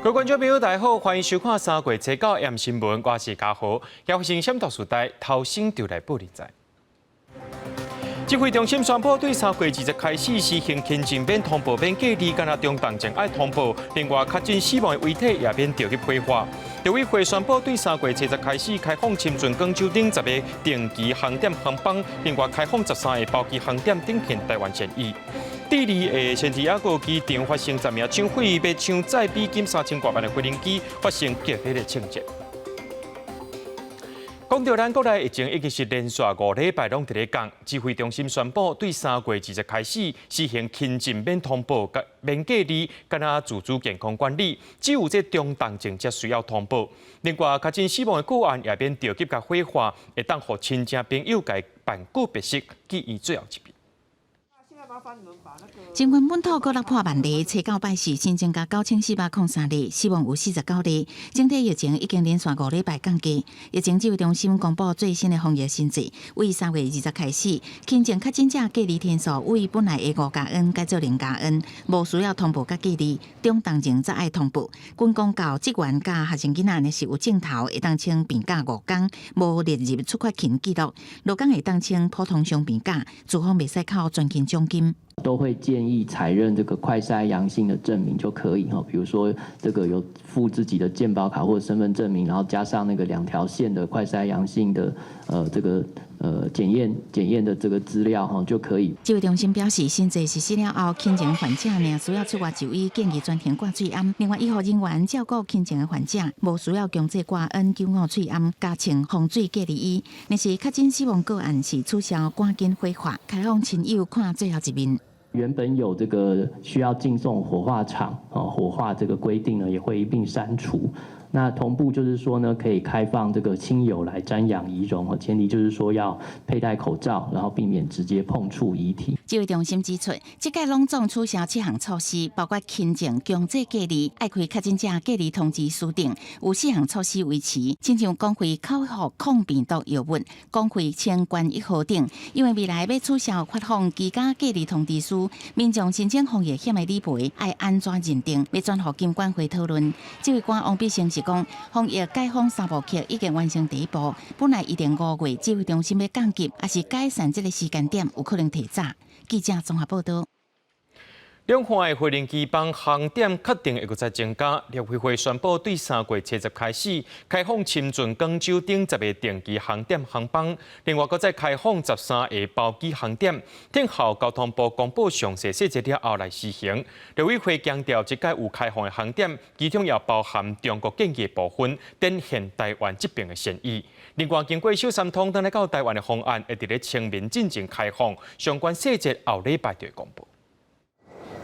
各位觀眾朋友，大家好，歡迎收看三月初九暗新聞，我是嘉豪。發生啥大事代，頭先就來報你知。指揮中心宣布，對三月二十開始實行輕症免通報、免隔離，干焦中重症愛通報。另外，確診死亡的遺體也免著去火化。陸委會宣布，對三月初十開始開放深圳、廣州等十个定期航點航班，另外開放13个包機航點展現台灣善意。智利的聖地亞哥機場發生10名搶匪欲搶載美金3000外萬的飛行機，發生激烈的槍戰。講到咱國內疫情已經是連續5禮拜攏佇咧降，指揮中心宣布，對三月二十開始實行輕症免通報、免隔離，干焦自主健康管理，只有這中重症才需要通報。另外，確診死亡的個案也免著急共火化，會當予親戚朋友共辦告別式，記伊最後一面。新冠本土閣六破萬例，初九拜四新增加9403例，死亡有49例。整體疫情已經連續5禮拜降低。疫情指揮中心公布最新的防疫新制，為3月20開始，輕症確診者隔離天數為本來的5加N 改做0加N，無需要通報佮隔離，中重症才愛通報。軍公教職員佮學生囡仔若是有症頭，會當請病假5工，無列入出缺勤記錄；6工會當請普通傷病假，資方袂使扣全勤獎金。都會建議採認這個快篩陽性的證明就可以哈，比如說這個有附自己的健保卡或者身份證明，然後加上那個兩條線的快篩陽性的這個檢驗的這個資料哈就可以。指揮中心表示，新制實施了後，輕症患者若需要出外就醫，建議專程掛喙罨。另外，醫護人員照顧輕症的患者，無需要強制掛 N95喙罨，加穿防水隔離衣。若是確診死亡個案是取消趕緊火化，開放親友看最後一面。原本有這個需要進送火化場啊火化這個規定呢，也會一併刪除。那同步就是說呢，可以開放這個親友來瞻仰遺容，前提就是說要佩戴口罩，然後避免直接碰觸遺體。指揮中心指出，這屆攏總取消七項措施，包括輕症強制隔離、愛開確診者隔離通知書等，有四項措施維持，親像公費口服抗病毒藥物、公費清冠一號等。因為未來欲取消發放居家隔離通知書，民眾申請防疫險的理賠愛按怎認定，欲轉予金管會討論。指揮官王必勝是講，防疫解封三步曲已經完成第一步，本來預定5月指揮中心欲降級，抑是改善這个時間點，有可能提早。記者綜合報道。兩岸的飛行機班航點確定會閣再增加。陸委會宣布，對三月初十開始開放深圳、廣州等十个定期航點航班，另外閣再開放13个包機航點。等候交通部公布詳細細節了後來施行。陸委會強調，這屆有開放的航點，其中也包含中國建議的部分，展現台灣這邊的善意。另外，經過小三通轉來到台灣的方案，會佇咧清明進前開放，相關細節後禮拜就會公布。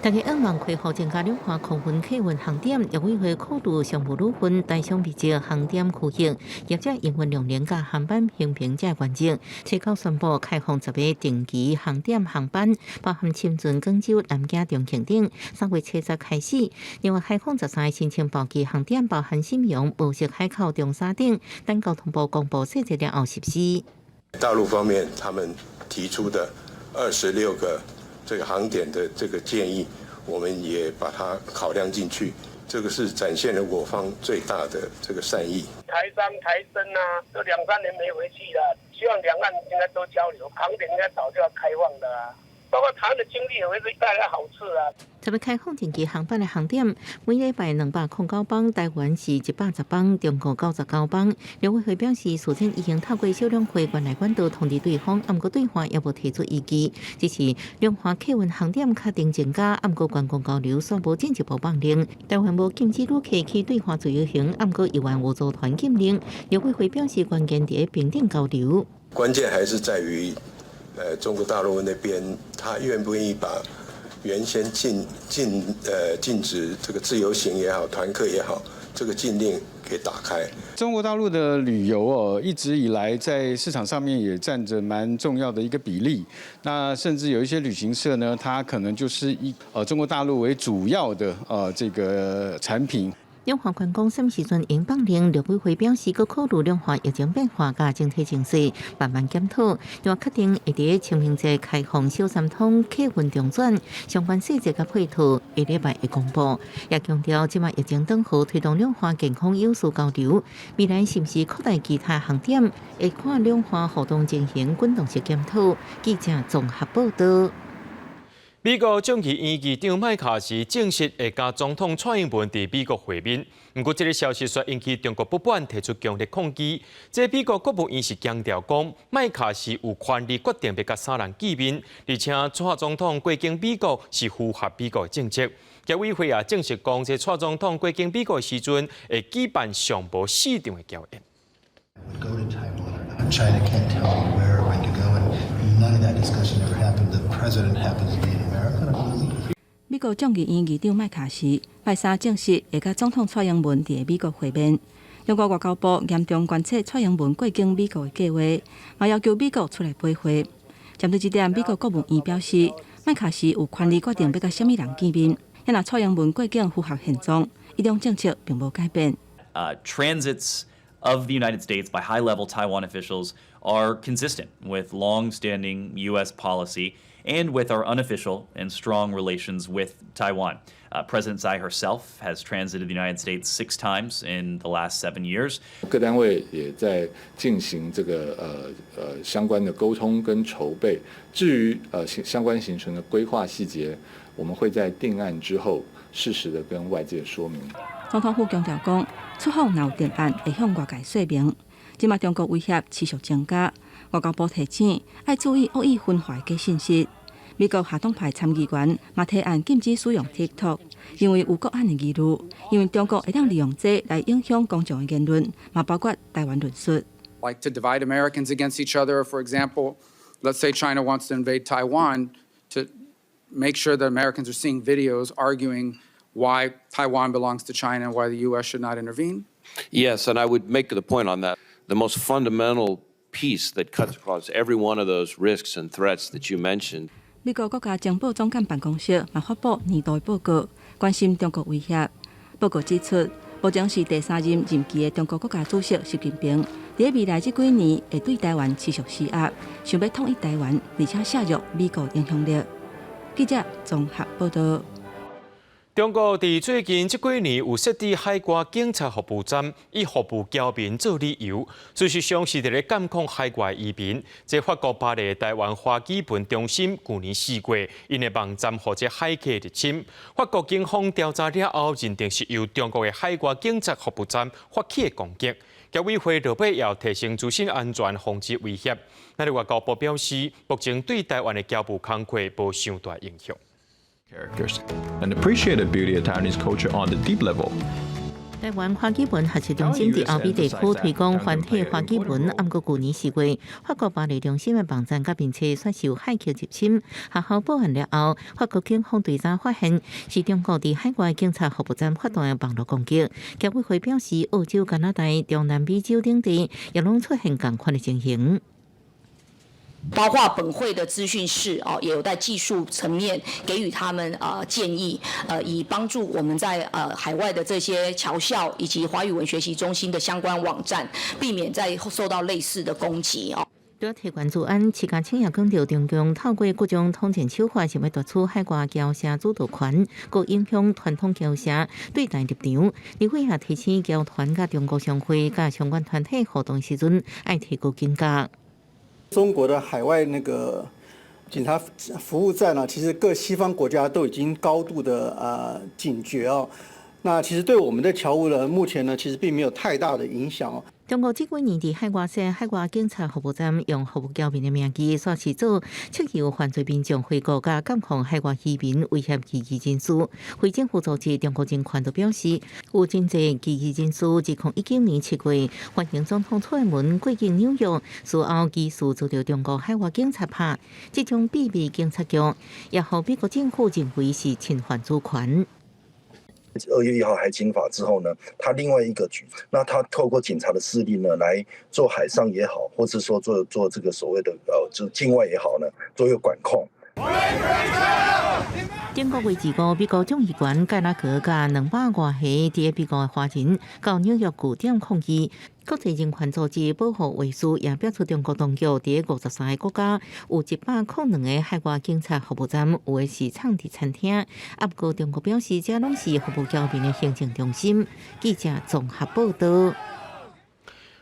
大家向望開放增加兩岸空運客運航點，陸委會考慮商務旅運、台商密集航點區域，業者營運量能佮航班平衡這原則，初九宣布開放十个定期航點航班，包含深圳、廣州、南京、重慶等。3月初十開始，另外開放13个新增包機航點，包含瀋陽、無錫、海口、中沙等。等交通部公布細節了後實施。大陸方面，他們提出的26個這個航點的這個建議，我們也把它考量進去。這個是展現了我方最大的這個善意。台商台生啊，都兩三年沒回去了，希望兩岸應該多交流，航點應該早就要開放的啊。包括台灣的經濟也會帶來好處啊。特別開放定期航班的航點，每禮拜209班，台灣是110班，中國99班。陸委會表示，事前已經透過小兩會原來管道通知對方，毋過對方猶無提出異議。只是兩岸客運航點確定增加，毋過觀光交流煞無進一步放令。台灣無禁止旅客去對岸自由行，毋過猶原有組團禁令。陸委會表示，關鍵佇平等交流。關鍵還是在於，中國大陸那邊，他願不願意把原先禁止這個自由行也好，團客也好，這個禁令給打開。中國大陸的旅遊哦，一直以來在市場上面也佔着蠻重要的一個比例。那甚至有一些旅行社呢，它可能就是以中國大陸為主要的這個產品。兩岸關講啥物時陣會放令，陸委會表示，閣考慮兩岸疫情變化佮整體情勢，慢慢檢討。另外確定會佇清明節開放小三通客運中轉，相關細節佮配套下禮拜會公布。也強調，這擺疫情當好推動兩岸健康有序交流，未來是毋是擴大其他航點，會看兩岸互動情形滾動式檢討。記者綜合報道。美國眾議院議長麥卡錫證實會佮總統蔡英文佇美國會面，毋過這个消息卻引起中國不滿，提出強烈抗議。這美國國務院是強調講，麥卡錫有權利決定欲佮啥人見面，而且蔡總統過境美國是符合美國的政策。國委會也證實講，這蔡總統過境美國的時陣會舉辦上無四場的僑宴。 China can't tell me where or when to go, and none of that discussion ever happened. The president happens to be in America, and I'm going to leave. 美國眾議院議長麥卡錫拜三證實會佮總統蔡英文佇美國會面。中國外交部嚴重關切蔡英文過境美國的計劃，嘛要求美國出來駁回。針對這點，美國國務院表示，麥卡錫有權利決定欲佮啥物人見面。若蔡英文過境符合現狀，一中政策並無改變。 Transits of the United States by high-level Taiwan officials are consistent with long-standing U.S. policy and with our unofficial and strong relations with Taiwan. President Tsai herself has transited the United States six times in the last 7 years. 各單位也在進行這個相關的溝通跟籌備。至於相關行程的規劃細節，我們會在定案之後適時的跟外界說明。總統府強調講，出訪若有定案，會向外界說明。這馬中國威脅持續增加，外交部提醒愛注意惡意分化的假信息。美國下黨派參議員嘛提案禁止使用 TikTok，認為有國安的疑慮，因為中國會當利用這來影響公眾的言論，嘛包括台灣論述。 Like to divide Americans against each other. For example, let's say China wants to invade Taiwan, to make sure that Americans are seeing videos arguing why Taiwan belongs to China and why the U.S. should not intervene. Yes, and I would make the point on that. The most fundamental piece that cuts across every one of those risks and threats that you mentioned. 美國國家情報總監辦公室嘛發布年度報告，關心中國威脅。報告指出，目前是第三任任期的中國國家主席習近平，佇未來這幾年會對台灣持續施壓，想欲統一台灣，而且削弱美國影響力。記者綜合報道。中國佇最近這幾年有設置海外警察服務站，以服務僑民做理由，事實上是佇咧監控海外移民。這法國巴黎台灣華語文中心舊年4月，𪜶的網站予這駭客入侵，法國警方調查了後，認定是由中國的海外警察服務站發起的攻擊。僑委會落尾也提升資訊安全，防止威脅。那外交部表示，目前對台灣的僑務工作無傷大影響。 Characters and appreciate the beauty of Taiwanese culture on the deep level. 台灣華語文學習中心佇歐美地區推廣繁體華語文，毋過舊年4月，法國巴黎中心的網站佮面冊煞受駭客入侵，學校報案了後，法國警方追查發現是中國佇海外警察服務站發動的網路攻擊。僑委會表示，澳洲、加拿大、中南美洲等地也攏出現仝款的情形。包括本會的資訊室哦，也有在技術層面給予他們建議，以幫助我們在海外的這些僑校以及華語文學習中心的相關網站，避免再受到類似的攻擊哦。除了提懸資安，徐家清也講著中共透過各種統戰手法，想欲奪取海外僑社主導權，閣影響傳統僑社對台立場。立委也提醒僑團佮中國商會佮相關團體活動時陣，愛提高警覺。中國的海外那個警察服務站呢，其實各西方國家都已經高度的警覺哦。那其實對我們的僑務呢，目前呢，其實並沒有太大的影響哦。中國這幾年佇海外設海外警察服務站，用服務僑民的名義，煞是做撤僑犯罪民眾回國佮監控海外移民威脅異議人士。非政府組織中國人權就表示，有真濟異議人士，2019年7月，歡迎總統蔡英文過境紐約，事後疑似遭著中國海外警察拍，這種秘密警察局也予美國政府認為是侵犯主權。 2月1號海警法之後呢，他另外一個舉，那他透過警察的勢力呢，來做海上也好，或是說做這個所謂的就境外也好呢，做一個管控。頂個月25，美國眾議員蓋拉格佮200外個佇美國的華人到紐約據點抗議。國際人權組織保護衛士也表示，中國當局佇53個國家有102個海外警察服務站，有的是藏佇餐廳。啊，毋過中國表示，這攏是服務僑民的行政中心。記者綜合報道。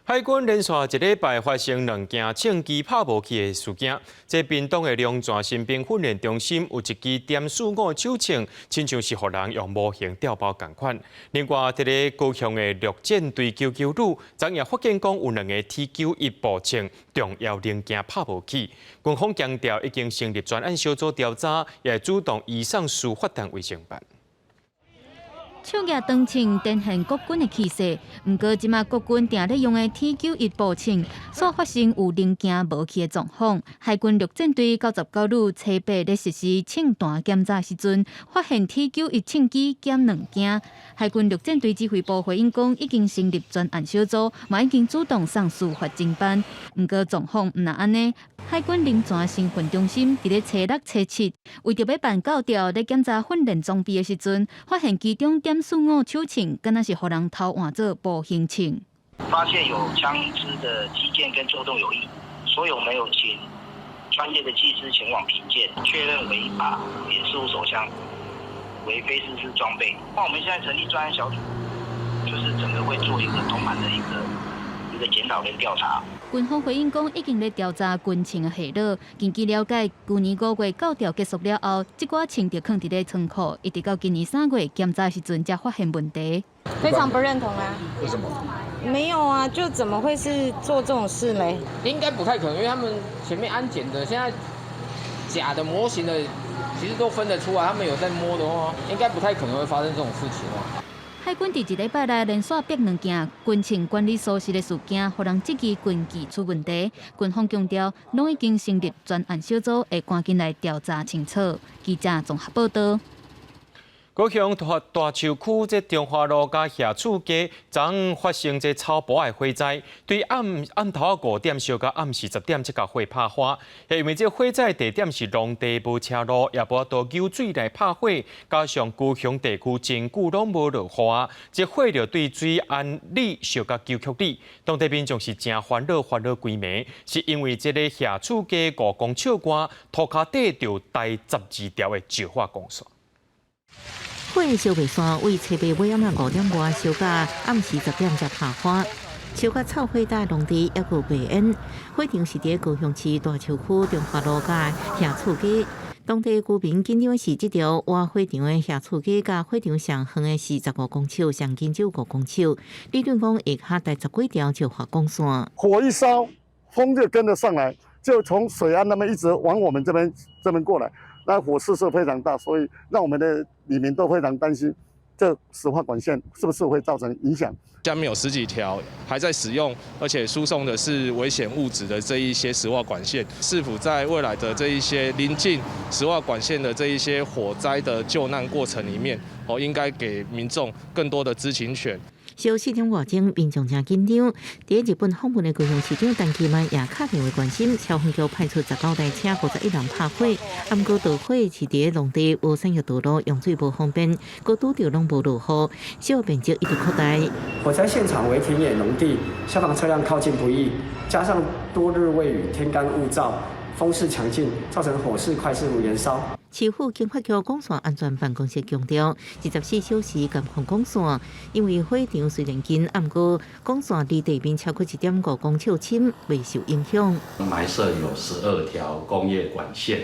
海軍連續一禮拜發生兩件槍支拍無去的事件。這屏東的龍泉新兵訓練中心有一支.45手槍，親像是予人用模型吊包仝款。另外，佇咧高雄的陸戰隊九九旅，昨夜發現講有兩个 T91步槍重要零件拍無去。軍方強調已經成立專案小組調查，也會主動移送司法單位偵辦。手舉長槍展現國軍的氣勢，毋過這馬國軍定咧用的 T91步槍，煞發生有零件無去的狀況。海軍陸戰隊99旅初八咧實施槍彈檢查時陣，發現 T91槍支減兩件。海軍陸戰隊指揮部回應講，已經成立專案小組，嘛已經主動送司法偵辦。毋過狀況毋若按呢，海軍龍泉新訓中心佇咧初六、初七，為著欲辦教調咧檢查訓練裝備的時陣，發現其中.45手槍，敢若是予人偷換做模型槍。發現有槍支的機件跟作動有異，所以我們有請專業的技師前往評鑑，確認為一把.45手槍，為非制式裝備。那我們現在成立專案小組，就是整個會做一個通盤的一個檢討跟調查。軍方回應講，已經咧調查軍槍的下落。根據了解，舊年5月教調結束了後，這寡槍就囥佇咧倉庫，一直到今年3月檢查時陣才發現問題。非常不認同啊！為什麼？沒有啊，就怎麼會是做這種事嘞？應該不太可能，因為他們前面安檢的，現在假的模型的，其實都分得出來。他們有在摸的話，應該不太可能會發生這種事情啊。海軍佇一禮拜內連續逼兩件軍情管理疏失的事件，予人質疑軍紀出問題。軍方強調，攏已經成立專案小組，會趕緊來調查清楚。記者綜合報道。高雄大樹區這中華路佮霞厝街，昨昏發生這草埔的火災，對暗暗頭5點燒到暗時10點，才共火拍花。因為這火災地點是農地，無車路，也無法度搝水來拍火，加上高雄地區真久攏無落雨，這火就對水安里燒到9公里。當地民眾是誠煩惱，煩惱規暝，是因為這个霞厝街5公尺外塗跤底就帶12條的石化管線。火燒袂散，為初八尾暗5點外燒到暗時10點才拍花，燒到臭火焦農地，猶閣有白煙。火場是佇高雄市大樹區中華路佮霞厝街，當地居民緊張的是，這條倚火場的霞厝街佮火場上遠的是15公尺，上近只有5公尺。理論講下跤帶十幾條石化管線。火一燒，風就跟著上來，就從水岸那邊一直往我們這邊過來。那火勢是非常大，所以讓我們的里民都非常擔心，這石化管線是不是會造成影響？下面有十幾條還在使用，而且輸送的是危險物質的這一些石化管線，是否在未來的這一些臨近石化管線的這一些火災的救難過程裡面，哦，應該給民眾更多的知情權。燒4點外鐘，民眾誠緊張。佇日本訪問的高雄市長陳其邁也敲電話關心，消防局派出19台車，51人拍火。啊，毋過導火是佇農地，無產業道路，用水無方便，閣拄著攏無落雨，燒面積一直擴大。火災現場為田野農地，消防車輛靠近不易，加上多日未雨，天乾物燥，風勢強勁，造成火勢快速延燒。市府警發局管線安全辦公室強調，24小時監控管線，因為火場雖然近，毋過管線離地面超過1.5公尺深，未受影響。埋設有12條工業管線，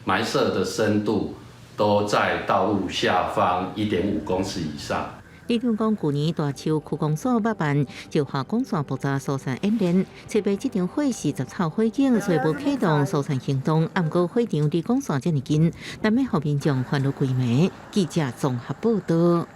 埋設的深度都在道路下方1.5公尺以上。李長講，舊年大樹區公所捌辦石化管線爆炸疏散演練，初八這場火是雜草火警，所以無啟動疏散行動。毋過火場離管線遮爾近，難免予民眾煩惱規暝。記者綜合報道。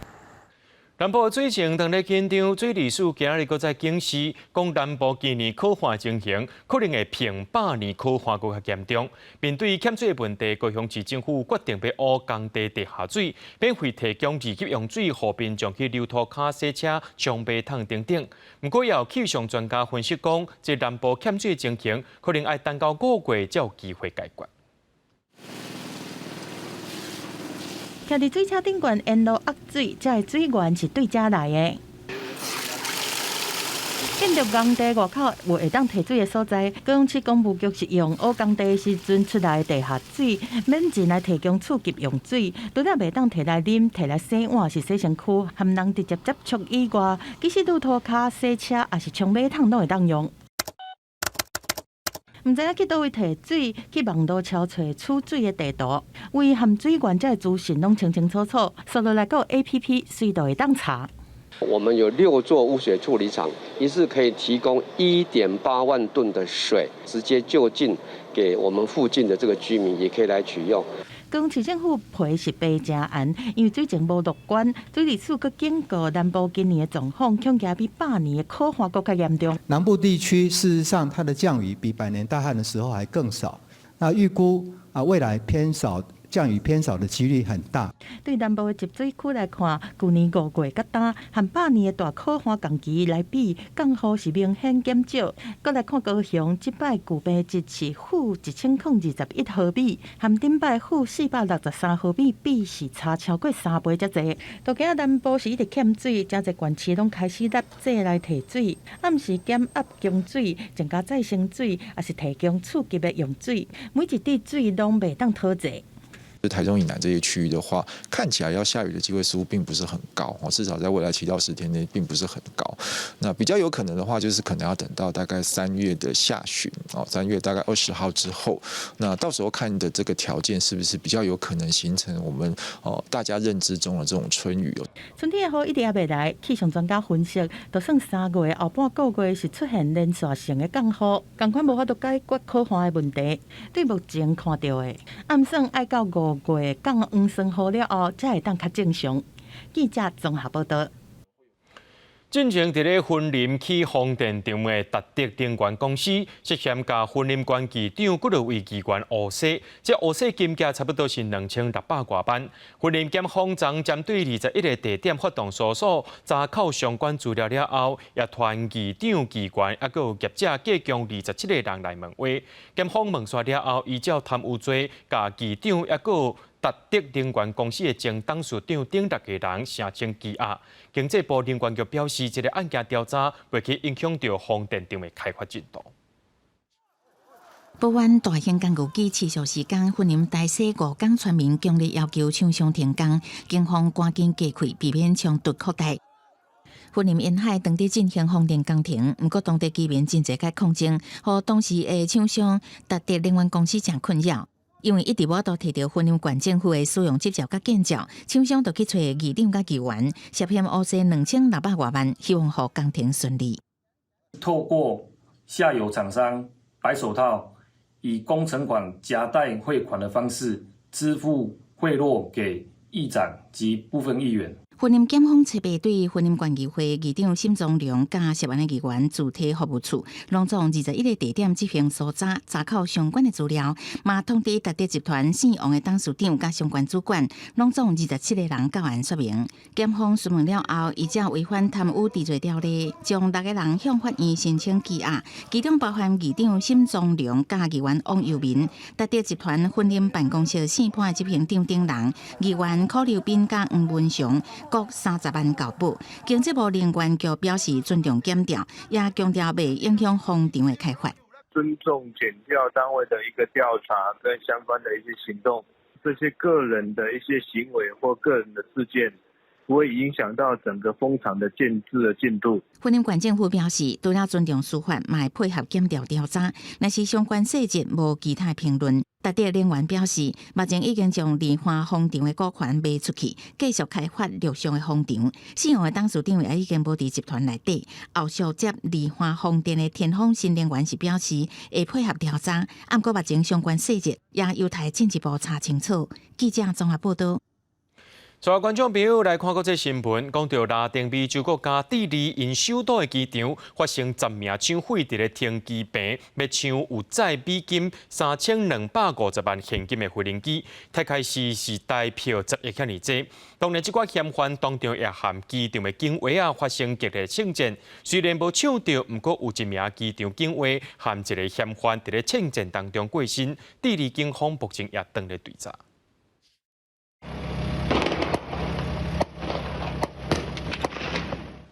南部水情當咧緊張，水利署今仔日閣再警示，講南部今年洘旱情形可能會比百年洘旱閣較嚴重。面對欠水的問題，高雄市政府決定欲挖工地地下水，免費提供二級用水，予民眾去溜塗跤、洗車、沖馬桶等等。毋過，也有氣象專家分析講，這南部欠水情形可能愛等到5月才有機會解決。徛佇水車頂懸沿路壓水，這个水源是對遮來的。建築工地外口有會當提水的所在，高雄市工務局是用挖工地時陣出來的地下水，免錢來提供次級用水，除了袂當提來啉、提來洗碗是洗身軀，含人直接接觸以外，其實攄塗跤、洗車抑是沖馬桶攏會當用。毋知影去佗位提水，去網路搜揣取水的地圖，位和水源這个資訊攏清清楚楚，輸入來閣 APP 隨都會當查。我們有六座污水處理廠，一次可以提供1.8萬噸的水，直接就近給我們附近的這個居民，也可以來取用。高雄市政府批是批誠嚴，因為水情無樂觀，水利署閣警告南部今年的狀況恐驚比百年的苦旱閣較嚴重。南部地區事實上，它的降雨比百年大旱的時候還更少。那預估啊，未來偏少。降雨偏少的幾率很大。對南部的集水區來看，舊年五月佮今和百年的大苦旱同期來比，降雨是明顯減少。閣來看高雄，這擺舊病值是-1021毫米，和頂擺-463毫米比是差超過三倍遮濟。都驚南部是一直欠水，誠濟縣市攏開始納井來提水，毋是減壓供水，增加再生水，抑是提供次級的用水，每一滴水攏袂當討債。台中以南這些區域的話，看起來要下雨的機會似乎並不是很高哦，至少在未來7到10天內並不是很高。那比較有可能的話，就是可能要等到大概三月的下旬哦，三月大概20號之後，那到時候看的這個條件是不是比較有可能形成我們哦大家認知中的這種春雨哦。春天的雨一直猶未來，氣象專家分析，就算三月後半個月是出現連續性的降雨，仝款無法度解決苦旱的問題。對目前看著的，按算愛到5月降黃霜雨了後，才會當較正常。記者綜合報道。進前佇咧雲林起風電場的達德能源公司涉嫌共雲林縣議長幾落位議員烏洗，這烏洗金額差不多是2600外萬。雲林檢方昨針對21个地點發動搜索，查扣相關資料了後，也傳議長、議員抑閣有業者計共27个人來問話。檢方問煞了後，依照貪污罪，共議長抑閣有達德能源公司的前董事長等六個人聲請羈押。經濟部能源局表示，這个案件調查袂去影響著風電場的開發進度。埔灣大型工具機持續時間，雲林大溪五港村民強烈要求廠商停工，警方趕緊加開，避免衝突擴大。雲林沿海當地進行風電工程，毋過當地居民真濟個抗爭，予當時的廠商達德能源公司誠困擾。因為一直無法度提著雲林縣政府的使用執照佮建照，廠商就去揣議長佮議員，涉嫌烏洗2600外萬，希望予工程順利。透過下游廠商白手套，以工程款夾帶匯款的方式支付賄賂給議長及部分議員。雲林檢方初八對雲林縣議會議長沈宗良佮涉案的議員自提服務處，攏總21个地點執行搜查，查扣相關的資料，嘛通知達德集團姓王的董事長佮相關主管，攏總27个人到案說明。檢方詢問了後，依照違反貪污治罪條例，將六個人向法院申請羈押，其中包含議長沈宗良佮議員王佑民、達德集團雲林辦公室姓潘的執行長等人，議員柯劉斌佮黃文雄。各30萬交保。經濟部能源局表示尊重檢調，也強調袂影響風場的開發。尊重檢調單位的一個調查跟相關的一些行動，這些個人的一些行為或個人的事件，不會影響到整個風場的建置的進度。雲林縣政府表示，除了尊重司法，嘛會配合檢調調查，若是相關細節無其他評論。達德能源表示，目前已經將梨花風場的股權賣出去，繼續開發陸上的風場。姓王的董事長也已經無佇集團內底。後續接梨花風電的天風新能源是表示會配合調查，毋過目前相關細節也有待進一步查清楚。記者綜合報道。所有觀眾朋友來看國際新聞，講著拉丁美洲國家智利𪜶首都的機場發生10名搶匪佇咧停機坪，欲搶有載美金3250萬現金的飛行機，大概是台票10億遐爾濟。當然，這寡嫌犯當中也含機場的警衛仔發生激烈槍戰，雖然無搶著，毋過有一名機場警衛和一个嫌犯佇咧槍戰當中過身。智利警方目前也正咧追查。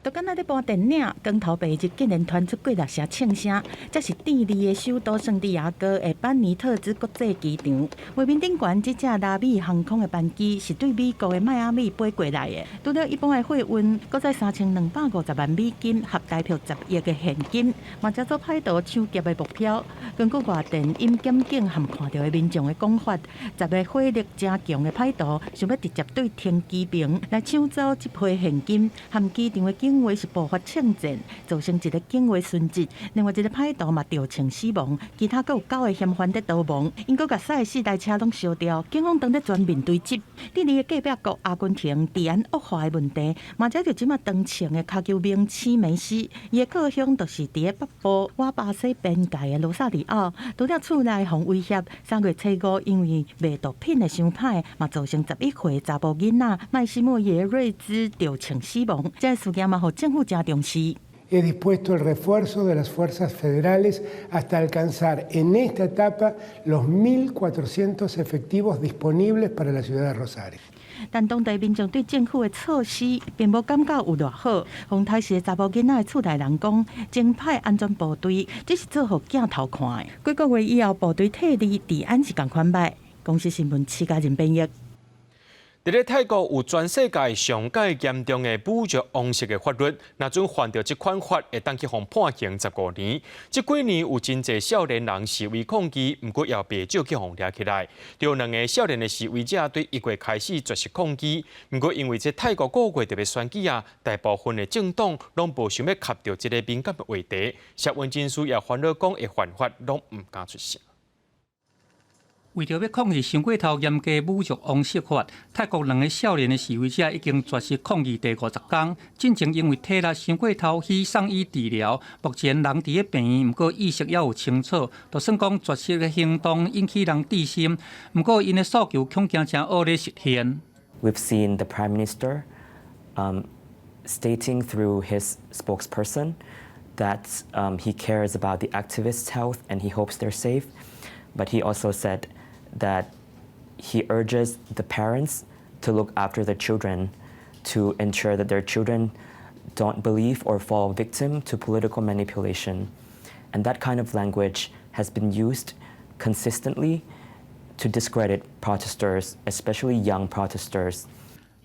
就敢若咧播電影，光頭白日竟然傳出幾粒聲槍聲，這是智利的首都聖地亞哥的班尼特茲國際機場。畫面頂懸這隻拉美航空的班機是對美國的邁阿密飛過來的。除了一般的貨運，閣載3250萬美金，合台票10億的現金，嘛成做歹徒搶劫的目標。根據外電引檢警和看著的民眾的講法，10個火力誠強的歹徒想欲直接對停機坪來搶走這批現金，和機場的警衛是爆發槍戰，造成一個警衛殉職，另外一個歹徒嘛著槍死亡，其他閣有九個嫌犯佇逃亡。𪜶閣共駛的四台車攏燒掉，警方當咧全面追緝。智利的隔壁國阿根廷治安惡化的問題，嘛遮就這馬當槍的跤球明星梅西，伊的故鄉就是佇咧北部倚巴西邊界的羅薩里奧。除了厝內予威脅，3月初5因為賣毒品的傷歹，嘛造成11歲查埔囡仔麥西莫耶瑞茲著槍死亡。這個事件嘛，予政府誠重視。 He dispuesto el refuerzo de las fuerzas federales hasta alcanzar en esta etapa los 1.400 efectivos disponibles para la ciudad de Rosario。但當地民眾對政府的措施並無感覺有偌好。予刣死的查埔囡仔的厝內人講，增派安全部隊只是做予鏡頭看的。幾個月以後，部隊撤離，治安是仝款歹。公視新聞徐家仁編譯。佇咧泰國有全世界上蓋嚴重的侮辱王室的法律，若准犯著這款法，會當去予判刑15年。這幾年有真濟少年人示威抗議，毋過也袂少去予掠起來。有兩个少年的示威者對1月開始絕食抗議，毋過因為這泰國五月就欲選舉啊，大部分的政黨攏無想欲磕著這个敏感的話題。社運人士也煩惱講會犯法，攏毋敢出聲。為著欲抗議傷過頭嚴格侮辱王室法，泰國兩个少年的示威者已經絕食抗議第50工。進前因為體力傷過頭去送醫治療，目前人佇咧病院，毋過意識猶有清楚。就算講絕食的行動引起人注心，毋過𪜶的訴求恐驚誠惡咧實現。 We've seen the Prime Minister stating through his spokesperson that he cares about the activists' health and he hopes they're safe, but he also said that he urges the parents to look after their children to ensure that their children don't believe or fall victim to political manipulation. And that kind of language has been used consistently to discredit protesters, especially young protesters.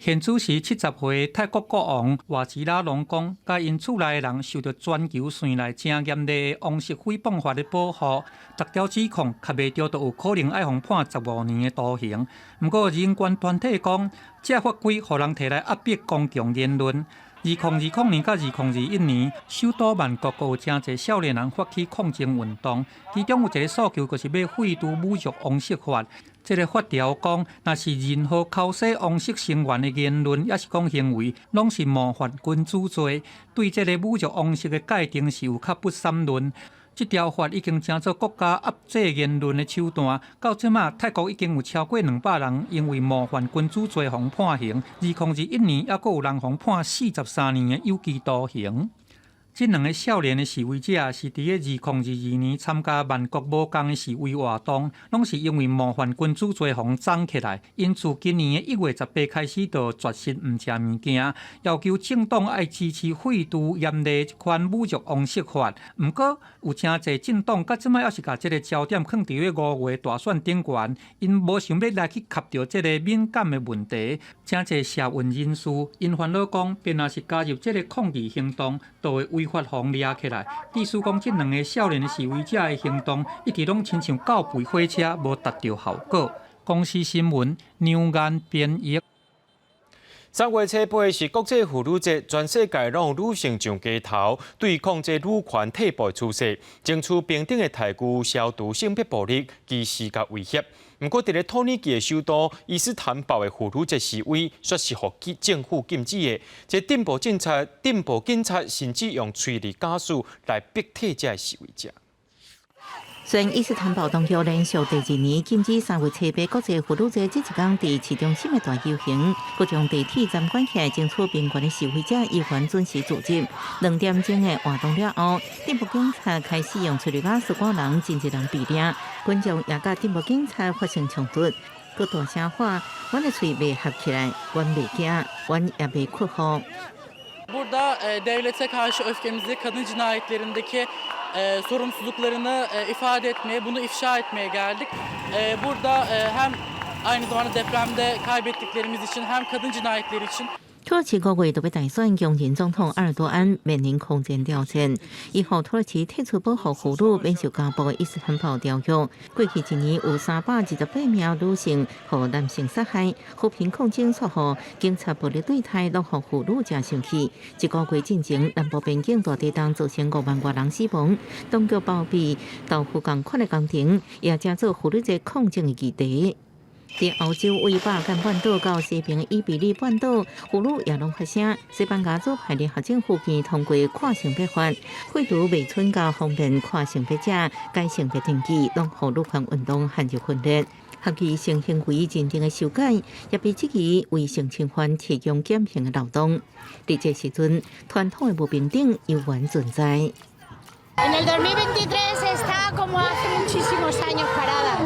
現主時70歲泰國國王瓦吉拉隆功，佮𪜶厝內的人受著全球算來誠嚴厲的王室誹謗法的保護，逐條指控磕袂著，就有可能愛予判15年的徒刑。毋過人權團體講，這法規予人提來壓迫公共言論。2020年佮2021年，首都曼谷閣有誠濟少年人發起抗爭運動，其中有一个訴求就是欲廢除侮辱王室法。這个法條講，若是任何剾洗王室成員的言論，抑是講行為，攏是冒犯君主罪。對這个侮辱王室的界定是有較不散論。這條法已經成做國家壓制言論的手段。到這馬，泰國已經有超過200人因為冒犯君主罪予判刑。2021年，猶閣有人予判43年的有期徒刑。這兩个少年的示威者是佇咧2022年參加曼谷無仝的示威活動，攏是因為冒犯君主罪予摠起來。𪜶自今年的1月18開始就絕食毋食物件，要求政黨愛支持廢除嚴厲這款侮辱王室法。毋過有誠濟政黨到這擺猶是共這个焦點囥佇咧5月大選頂懸，𪜶無想欲來去磕著這个敏感的問題。誠濟社運人士𪜶煩惱講，便若是加入這个抗議行動，就會違法予掠起來。意思講，這兩个少年的示威者的行動，一直攏親像狗吠火車，無達著效果。公視新聞梁岩編譯。3月初8是國際婦女節，全世界攏有女性上街頭對抗這女權退步趨勢，爭取平等的待遇，消除性別暴力、歧視佮威脅。毋過，佇咧土耳其的首都伊斯坦堡的婦女節示威，卻是予政府禁止的。這進步警察、進步警察甚至用催淚瓦斯來逼退這示威者。雖然伊斯坦堡當局連續第二年禁止3月初8國際婦女節這一工佇市中心的大遊行，各種地鐵站關起來爭取平權的示威者依然準時聚集。2點鐘的活動了後，進步警察開始用催淚瓦斯趕人，真濟人被掠，群眾也佮進步警察發生衝突，閣大聲喊：阮的喙袂合起來，阮袂驚，阮也袂屈服。Burada devlete karşı öfkemizi, kadın cinayetlerindeki sorumsuzluklarını ifade etmeye, bunu ifşa etmeye geldik. Burada hem aynı zamanda depremde kaybettiklerimiz için hem kadın cinayetleri için. 土耳其五月就欲大選，強人總統埃爾多安面臨空前挑戰。伊予土耳其退出保護婦女免受家暴的伊斯坦堡條約。過去一年有328名女性予男性殺害，和平抗爭煞予警察暴力對待，攏予婦女誠生氣。一個月進前，南部邊境大地震造成5萬外人死亡，當局包庇豆腐仝款的工程，也成做婦女節抗爭的議題。佇歐洲為巴爾幹半島到西邊伊比利半島，婦女也攏發聲。西班牙左派聯合政府建議通過跨性別法，廢除未春假方便跨性別者改性別登記，攏予女權運動陷入分裂。合意性行為認定的修改，也被質疑為性侵犯提供減刑的漏洞。佇這時陣，傳統的無平等猶原存在。 En el 2023 está como hace muchísimos años parada.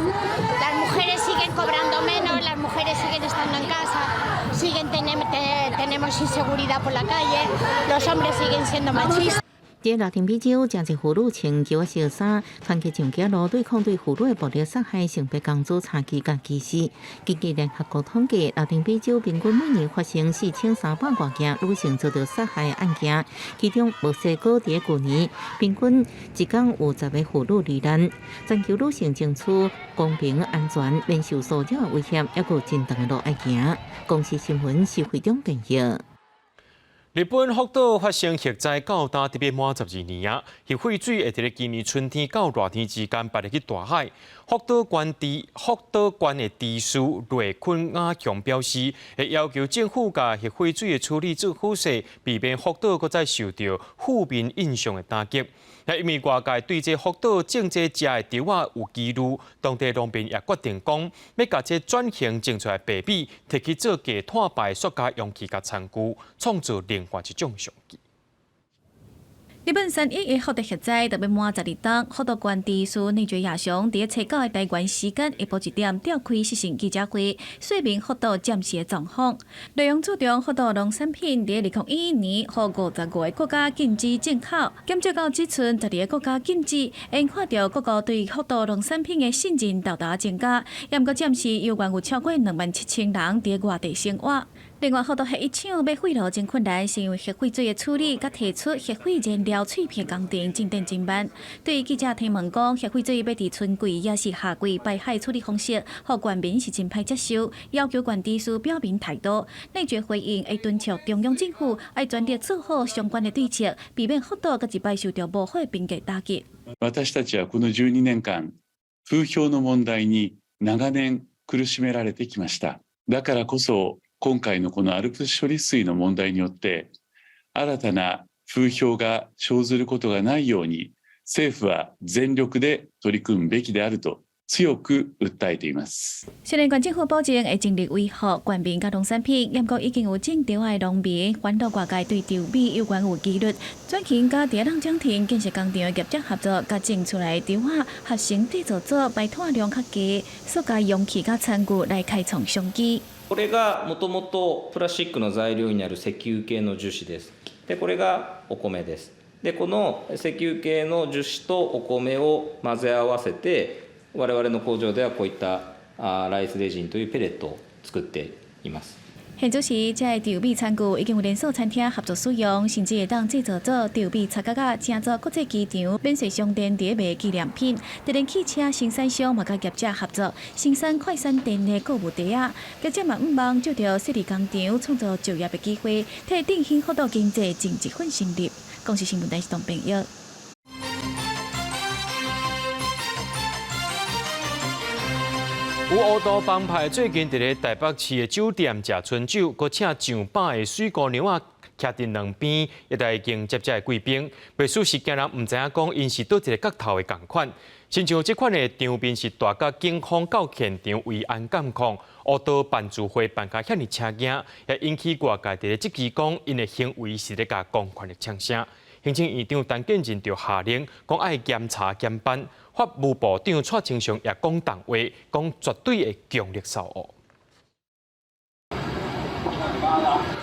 Las mujeres siguen cobrando menos, las mujeres siguen estando en casa, siguen tenemos inseguridad por la calle, los hombres siguen siendo machistas. 佇拉丁美洲，誠濟婦女穿球仔衫，團結上街路對抗對婦女的暴力殺害、性別工資差距佮歧視。根據聯合國統計，拉丁美洲平均每年發生4300外件女性遭到殺害案件，其中墨西哥佇舊年平均一工有10個婦女罹難。全球女性爭取公平、安全、免受騷擾的威脅，猶閣有真長的路愛行。公視新聞施惠中編譯。日本福島發生核災到今特別滿12年啊，核廢水會佇咧今年春天到熱天之間排入去大海。福島縣的知事內坤雅雄表示，會要求政府共核廢水的處理做好勢，避免福島閣再受著負面印象的打擊。因為外界對這福島種這食的稻仔有疑慮，當地農民也決定講，欲共這轉型種出來白米，提去做低碳排塑膠容器佮餐具，創造另外一種商機。日本3.11福島核災就欲滿12冬，福島縣知事內堀雅雄佇初九的台灣時間下晡1點召開視訊記者會，說明福島暫時的狀況。內容注重福島農產品佇2011年予55個國家禁止進口，減少到只賰12個國家禁止，眼看著各國對福島農產品的信任沓沓增加，也毋過暫時猶原有超過2萬7千人佇外地生活。另外，福島核一廠欲廢爐真困難，是因為核廢水的處理，佮提出核廢燃料碎片工程進展真慢。對於記者提問講，核廢水欲佇春季抑是夏季排海處理方式，予縣民是真歹接受，要求縣知事表明態度。內閣回應會敦促中央政府愛全力做好相關的對策，避免福島閣一擺受著無好的評價打擊。私たちはこの12年間、風評の問題に長年苦しめられてきました。だからこそ今回のこのアルプス処理水の問題によって新たな風評が生ずることがないように政府は全力で取り組むべきであると強く訴えています。雖然縣政府保證會盡力維護縣民佮農產品，毋過已經有種稻仔的農民反對外界對稻米有關有疑慮，轉型佮佇浪江田建設工廠的業者合作，共種出來的稻仔合成製造做排碳量較低塑膠容器佮餐具來開創商機。これがもともとプラスチックの材料になる石油系の樹脂です。で、これがお米です。で、この石油系の樹脂とお米を混ぜ合わせて、我々の工場ではこういったライスレジンというペレットを作っています。現主時，這个稻米餐具已經有連鎖餐廳合作使用，甚至會當製造做稻米擦角仔，成做國際機場免稅商店佇咧賣紀念品。電動汽車生產商嘛佮業者合作，生產快閃電的購物袋仔。業者嘛向望藉著設立工廠，創造就業的機會，替振興福島經濟盡一份心力。公視新聞台是董朋友。有烏道幫派最近佇咧台北市的酒店食春酒，閣請上百个水姑娘仔徛佇兩邊，一來迎接這个貴賓。袂輸是驚人毋知影講，𪜶是佗一个角頭的仝款。親像這款的場面是帶甲警方到現場維安監控，烏道辦聚會辦甲遐爾車驚，也引起外界佇咧質疑講，𪜶的行為是咧共公權力嗆聲。行政院長陳建仁就下令講愛嚴查嚴辦，法務部長蔡清祥也講重話，講絕對會強力掃惡。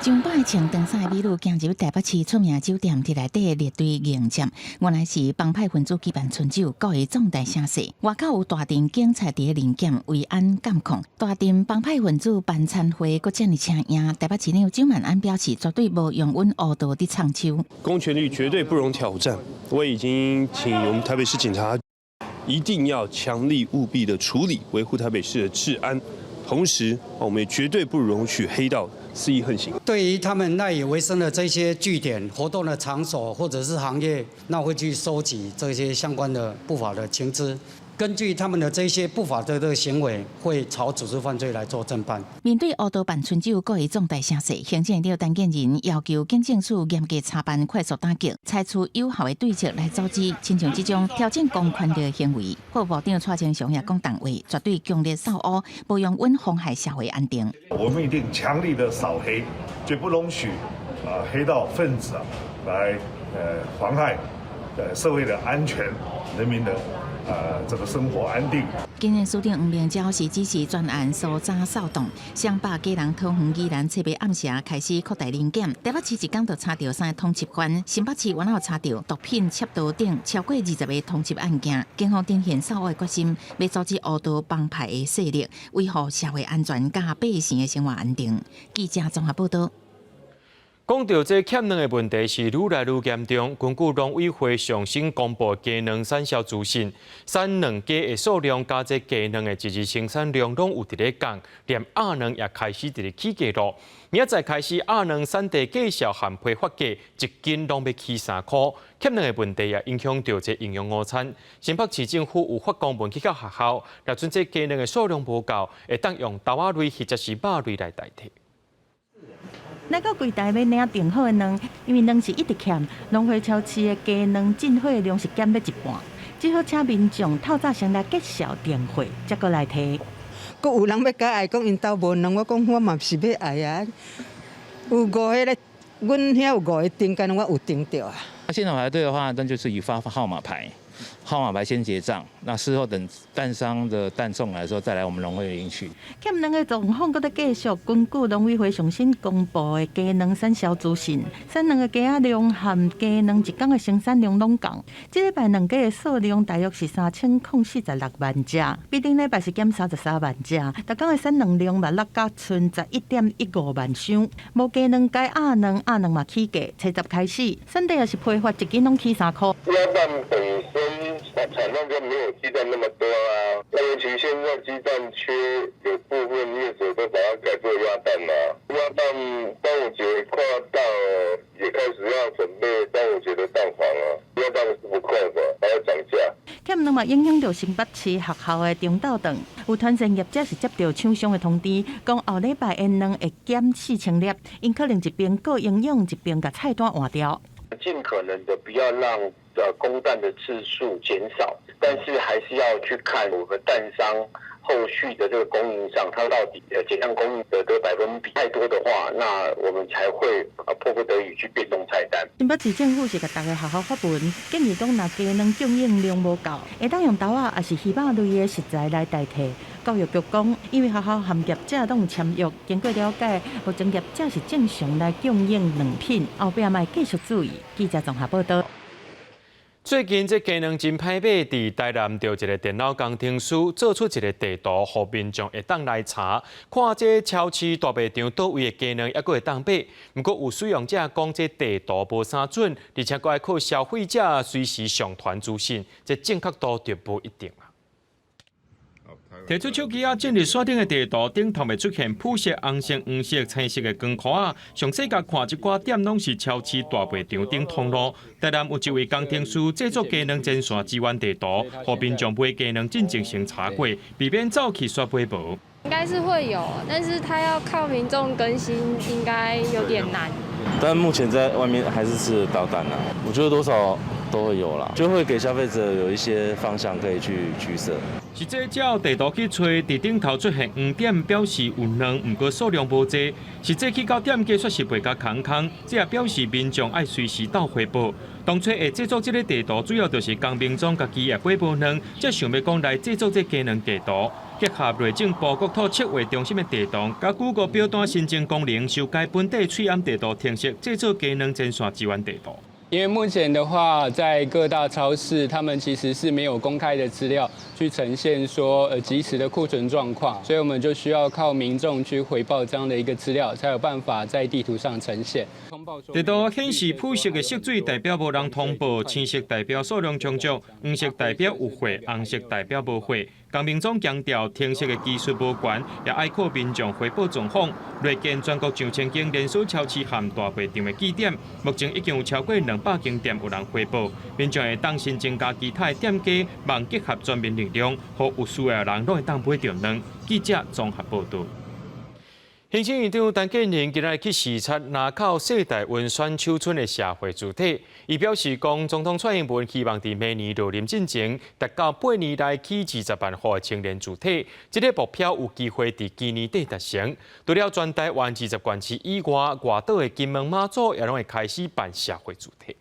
上擺穿長衫的美女行入台北市出名酒店，佇內底列隊迎接，原來是幫派分子舉辦春酒，故意壯大聲勢。外口有大陣警察佇咧臨檢維安監控，大陣幫派分子辦餐會，閣遮爾請贏。台北市長蔣萬安表示，絕對無容忍黑道佇藏手。公權力絕對不容挑戰。我已經請我們台北市警察一定要強力務必的處理，維護台北市的治安。同時，我們也絕對不容許黑道肆意橫行。對於他們賴以為生的這些據點、活動的場所或者是行業，那會去收集這些相關的不法的情資。根據他們的這些不法的這個行為，會朝組織犯罪來做偵辦。面對黑道辦春酒故意壯大聲勢，行政院長陳建仁要求警政署嚴格查辦、快速打擊，採取有效的對策來阻止親像這種挑戰公權力的行為。法務部長蔡清祥也講重話，絕對強烈掃烏，無容忍妨害社會安定。我們一定強力的掃黑，絕不容許啊黑道分子啊來妨害社會的安全、人民的這個生活安定。今年署長黃明昭是指示專案搜查掃蕩，雙百家人桃園宜蘭七日暗時開始擴大臨檢。台北市一工就查著三個通緝犯，新北市原來有查著毒品竊盜等超過20個通緝案件。警方展現掃烏的決心，欲阻止黑道幫派的勢力，維護社會安全佮百姓的生活安定。記者綜合報道。講到這欠卵的問題是愈來愈嚴重。根據農委會上新公布雞卵產銷資訊，產卵雞的數量佮這雞卵的一日生產量攏有佇咧降，連鴨卵也開始佇咧起價囉。明仔載開始，鴨卵產地繼續限批發價，一斤攏欲起3箍。欠卵的問題也影響著這營養午餐。新北市政府有發公文去到學校，若準這雞卵的數量無夠，會當用豆仔類或者是肉類來代替。來到櫃台欲領訂好的卵，因為卵是一直欠，農會超市的雞卵進貨量是減欲一半，只好請民眾透早先來繼續訂貨，才閣來提。閣有人欲共愛講𪜶兜無卵，我講我嘛毋是欲愛啊。有五个咧，阮遐有五个訂單，我有訂著啊。現場排隊的話，那就是以發號碼牌，號碼牌先結賬，那事後等蛋商的蛋送來的時候，再來我們農會領取。欠卵的狀況閣咧繼續，根據農委會上新公布的雞卵產銷資訊，產卵的雞仔量和雞卵一工的生產量攏降。這禮拜卵雞的數量大約是3046萬隻，比頂禮拜是減33萬隻。逐工的產卵量嘛落甲賰11.15萬箱。無雞卵改鴨卵，鴨卵嘛起價，初十開始，產地也是批發一斤攏起3箍。鴨蛋本身產量就沒有雞蛋那麼多啊，那尤其現在雞蛋缺，有部分業者都把它改做鴨蛋啦。鴨蛋端午節快要到了，也開始要準備端午節的蛋黃啊。鴨蛋是不夠的，還要漲價。欠卵嘛影響著新北市學校的中晝頓，有團膳業者是接著廠商的通知，講後禮拜的卵會減4000粒，𪜶可能一邊顧營養，一邊共菜單換掉。盡可能的不要讓供蛋的次數減少，但是還是要去看我們蛋商後續的這個供應上，它到底減量供應的這個百分比太多的話，那我們才會迫不得已去變動菜單。新北市政府是共逐个學校發文，建議講，若雞卵供應量無夠，會當用豆仔抑是魚肉類的食材來代替。教育局講，因為學校和業者攏有簽約，經過了解，目前業者是正常來供應卵品，後壁嘛會繼續注意。記者綜合報道。最近這雞卵真歹買，佇台南著一个電腦工程師做出一个地圖，予民眾會當來查，看這超市大賣場佗位的雞卵猶閣會當買。毋過有使用者講這地圖無啥準，而且閣愛靠消費者隨時上傳資訊，這正確度就無一定啊。提出手機仔進入線頂的地圖，頂頭會出現紫色、紅色、黃色、青色的光箍仔。詳細共看這寡點攏是超市大賣場頂通路。台南有一位工程師製作雞卵前線支援地圖，予民眾買雞卵進前先查過，避免走去煞買無。應該是會有，但是他要靠民眾更新，應該有點難。但目前在外面還是吃得到蛋啊，我覺得多少都會有啦，就會給消費者有一些方向可以去取捨。實際照地圖去揣，佇頂頭出現黃點，表示有卵，毋過數量無濟。實際去到店家卻是賣甲空空，這也表示民眾愛隨時鬥回報。當初會製作這个地圖，主要就是供民眾家己也買無卵，才想欲講來製作這雞卵地圖。結合內政部國土測繪中心的地圖，佮 Google 表單申請功能，修改本地喙罨地圖程式，製作雞卵前線支援地圖。因為目前的話，在各大超市，他們其實是沒有公開的資料去呈現說，即時的庫存狀況，所以我們就需要靠民眾去回報這樣的一個資料，才有辦法在地圖上呈現。地圖顯示，紫色的色水代表無人通報，青色代表數量充足，黃色代表有貨，紅色代表無貨。江明總強調，程式的技術無懸，也愛靠民眾回報狀況。累計全國上千間連鎖超市和大賣場的據點，目前已經有超過200間店有人回報。民眾會當申請佮其他的店家，望結合全民力量，予有需要的人攏會當買著卵。記者綜合報導。行政院長陳建仁今日去視察林口世代溫選手村的社會住宅，伊表示講，總統蔡英文希望佇明年落任進前，達到8年內起20萬戶的青年住宅，這个目標有機會佇今年底達成。除了全台灣20縣市以外，外島的金門、馬祖也攏會開始辦社會住宅。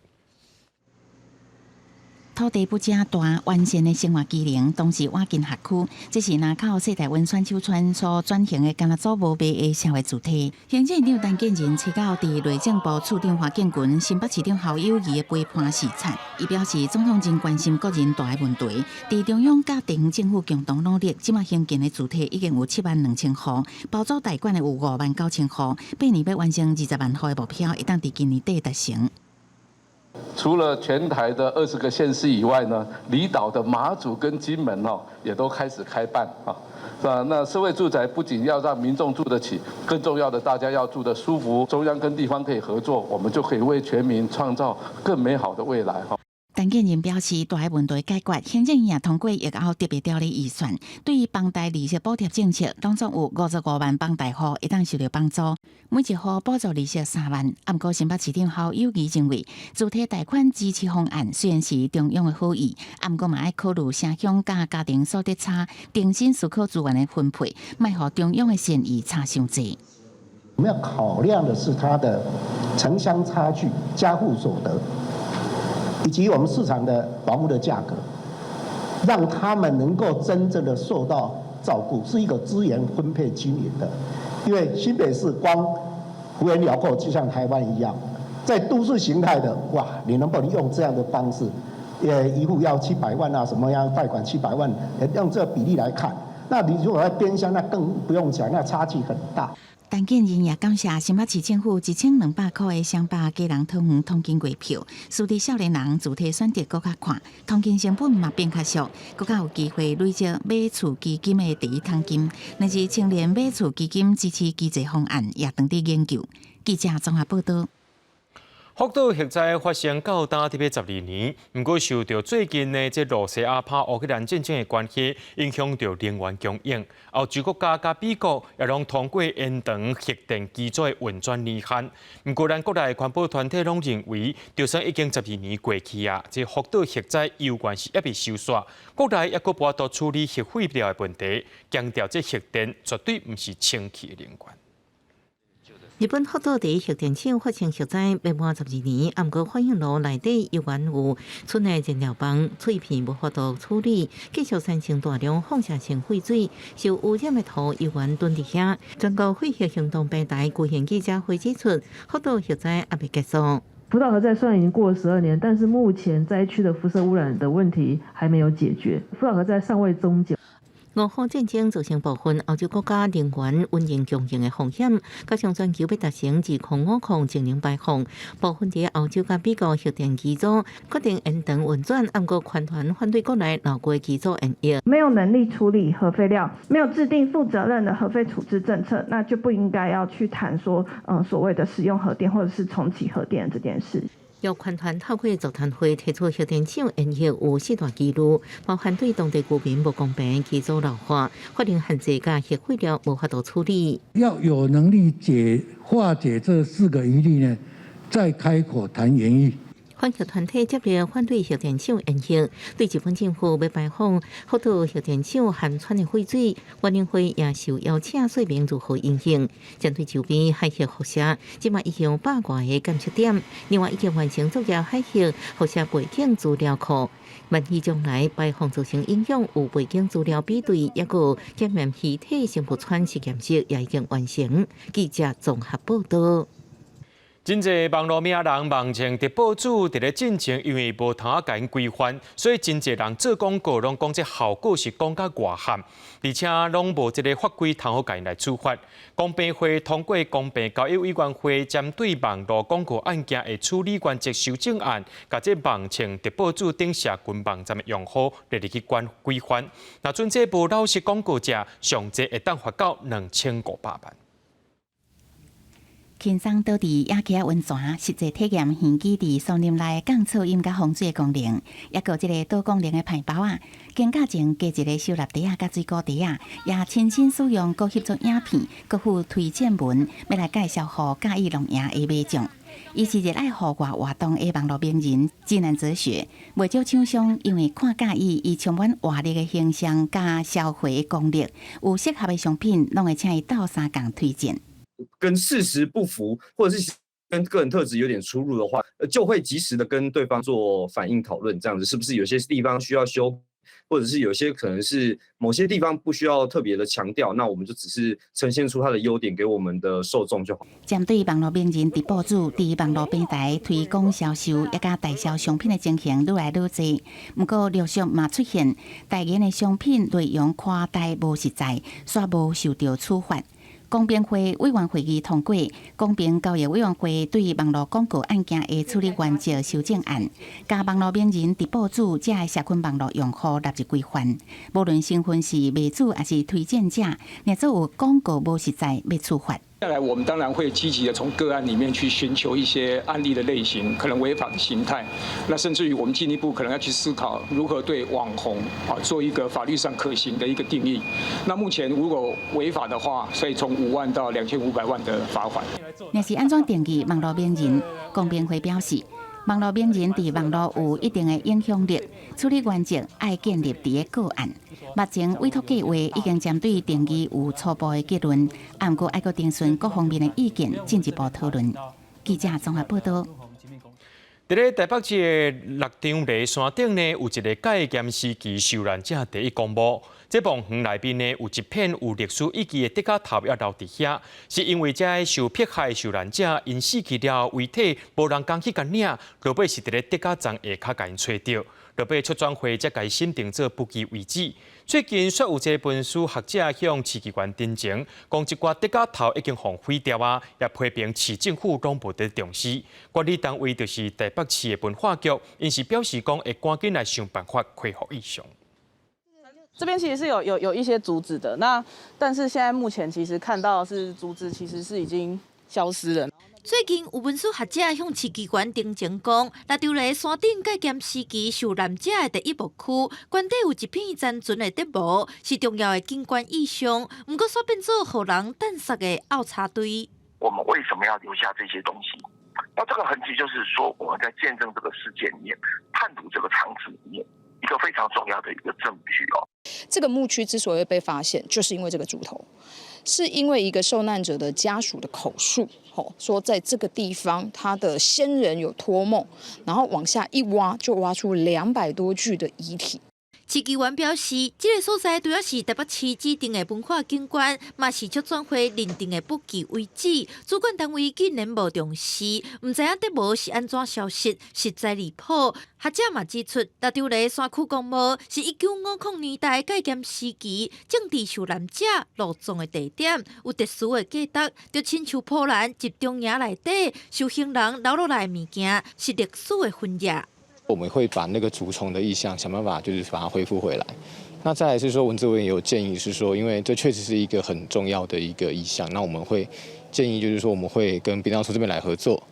土地不正大，完善的生活機能，同時倚近學區，這是林口世代溫選手村所轉型的敢若做無賣的社會住宅。行政院長陳建仁初九佇內政部處長華建群、新北市長侯友宜的陪伴視察，伊表示總統真關心國人住的問題，佇中央佮地方政府共同努力，這馬興建的住宅已經有7萬2千戶，包租代管的有5萬9千戶，8年欲完成20萬戶的目標，會當佇今年底達成。除了全台的20個縣市以外呢，離島的馬祖跟金門哦，也都開始開辦啊，是吧？那社會住宅不僅要讓民眾住得起，更重要的大家要住得舒服。中央跟地方可以合作，我們就可以為全民創造更美好的未來哈。陳建仁表示，住的問題解決，行政院也通過疫後特別條例預算，對於房貸利息補貼政策，當中有55萬房貸戶會當受著幫助，每一戶補助利息3萬。毋過新北市長侯友宜認為，住宅貸款支持方案雖然是中央的好意，毋過嘛愛考慮城鄉佮家庭所得差、重新思考資源的分配，莫予中央的善意差傷濟。我們要考量的是它的城鄉差距、家戶所得，以及我們市場的房屋的價格，讓他們能夠真正的受到照顧，是一個資源分配均勻的。因為新北市光幅員遼闊，就像台灣一樣，在都市形態的，哇，你能不能用這樣的方式？一戶要700萬啊，什麼樣貸款700萬，用這個比例來看，那你如果在邊鄉，那更不用講，那差距很大。陳建仁也感謝新北市政府1200箍的雙北基隆桃園通勤月票，使得少年人住宅選擇閣較寬，通勤成本嘛變較俗，閣較有機會累積買厝基金的第一桶金。但是青年買厝基金支持機制方案也當佇研究。記者綜合報導。福島核災發生到今特別12年，毋過受著最近的這羅西亞拍烏克蘭戰爭的關係，影響著能源供應。歐洲國家佮美國也攏通過延長核電機組的運轉年限。毋過，咱國內環保團體攏認為，就算已經十二年過去啊，這福島核災猶原是猶未收煞，國內猶閣無法度處理核廢料的問題，強調這核電絕對毋是清氣的能源。日本福島第一核電廠發生核災欲滿12年，毋過反應爐內底猶原有剩的燃料棒碎片無法度處理，繼續產生大量放射性廢水，受污染的土猶原囤佇遐。全國廢核行動平台舉行記者會指出，福島核災猶未結束。福島核災雖然已經過了12年，但是目前災區的輻射污染的問題還沒有解決，福島核災尚未終結。烏烏戰爭造成部分歐洲國家能源穩定供應的風險，加上全球欲達成2050淨零排放，部分佇歐洲佮美國核電機組決定延長運轉，毋過環團反對國內老舊機組延役。沒有能力處理核廢料，沒有制定負責任的核廢處置政策，那就不應該要去談說，所謂的使用核電或者是重啟核電這件事。由環團透過座談會提出核電廠延役有四大疑慮，包含對當地居民無公平、機組老化、法令限制佮核廢料無法度處理。要有能力解化解這四個疑慮呢，再開口談延役。環境團體接連反對核電廠延役，對日本政府欲排放福島核電廠含氚的廢水，委員會也受邀請說明如何應用。針對周邊海域輻射，這馬已經有百外个監測點，另外已經完成作業海域輻射背景資料庫。萬一將來排放造成影響，有背景資料比對，抑閣檢驗遺體生物氚實驗室也已經完成。記者綜合報道。真濟網路名人網紅直播主佇咧進前，因為無通仔共𪜶規範，所以真濟人做廣告攏講這效果是講甲外含，而且攏無這个法規通好共𪜶來處罰。公平會通過公平交易委員會針對網路廣告案件的處理原則修正案，共這網紅直播主等社群網站的用戶列入去管規範。若準這無老實廣告者，上濟會當罰到2500萬。輕鬆倒佇野溪仔溫泉，實際體驗玄機佇松林內降噪音佮防水的功能，抑閣這个多功能的排包仔，肩胛前加一个收納袋仔佮水果袋仔，也親身使用，閣翕做影片，閣附推薦文，欲來介紹予佮意露營的民眾。伊是熱愛戶外活動的網路名人，智難哲學，袂少廠商因為看佮意伊充滿活力的形象佮消費的功力，有適合的商品，攏會請伊鬥相共推薦。跟事實不符，或者是跟個人特質有點出入的話，就會及時的跟對方做反應討論，這樣子是不是有些地方需要修，或者是有些可能是某些地方不需要特別的強調，那我們就只是呈現出它的優點給我們的受眾就好。針對網路名人直播主佇網路平台推廣銷售，抑佮代銷商品的情形愈來愈濟，毋過陸續嘛出現代言的商品內容誇大無實在，煞無受著處罰。公平會委員會議通過公平交易委員會對網路廣告案件的處理原則修正案，共網路名人直播主這个社群網路用戶納入規範。無論身份是賣主抑是推薦者，若做有廣告無實在，欲處罰。接下來我們當然會積極的從個案裡面去尋求一些案例的類型，可能違法的形態。那甚至於我們進一步可能要去思考如何對網紅啊做一個法律上可行的一個定義。那目前如果違法的話，所以從5萬到2500萬的罰款。若是按怎定義網路名人？公平會表示，網路名人佇網路有一定的影響力，處理原則愛建立佇个個案。目前委託計劃已經針對定義有初步的結論，毋過愛閣徵詢各方面的意見，進一步討論。記者綜合報道。佇咧台北市的六張犁山頂呢，有一个戒嚴時期受難者第一公墓。這墓園內面呢，有一片有歷史意義的竹仔頭猶留佇遐，是因為這个受迫害受難者𪜶死去了後，遺體無人敢去共領，落尾是佇咧竹仔叢下跤共𪜶揣著，落尾促轉會才共審定做不記遺址。最近煞有一个文史學者向市議員陳情，講這寡竹仔頭已經予毀掉啊，也批評市政府攏無佇重視。管理單位就是台北市的文化局，𪜶是表示講會趕緊來想辦法恢復意象。這邊其實是有一些竹子的，那但是現在目前其實看到是竹子其實是已經消失了。最近有文史學者向市議員陳情講，六張犁山頂戒嚴時期受難者的第一墓區，懸底有一片殘存的竹墓，是重要的景觀意象。毋過煞變做予人擲礐的漚柴堆。我們為什麼要留下這些東西？那這個痕跡就是說，我們在見證這個事件裡面，探討這個場景裡面一個非常重要的一個證據哦。這個墓區之所以被發現，就是因為這個竹頭，是因為一個受難者的家屬的口述，吼，說在這個地方他的先人有托夢，然後往下一挖，就挖出200多具的遺體。市議員表示，這个所在除了是台北市指定的文化景觀，嘛是促轉會認定的不記遺址。主管單位竟然無重視，毋知影竹墓是按怎消失，實在離譜。學者嘛指出，六張犁山區公墓是1950年代戒嚴時期政治受難者落葬的地點，有特殊的價值，就親像波蘭集中營內底受刑人留落來的物件，是歷史的痕跡。我們會把那個竹叢的意象想辦法，就是把它恢復回來。那再來是說，文資委也有建議是說，因為這確實是一個很重要的一個意象，那我們會建議就是說，我們會跟殯葬處這邊來合作，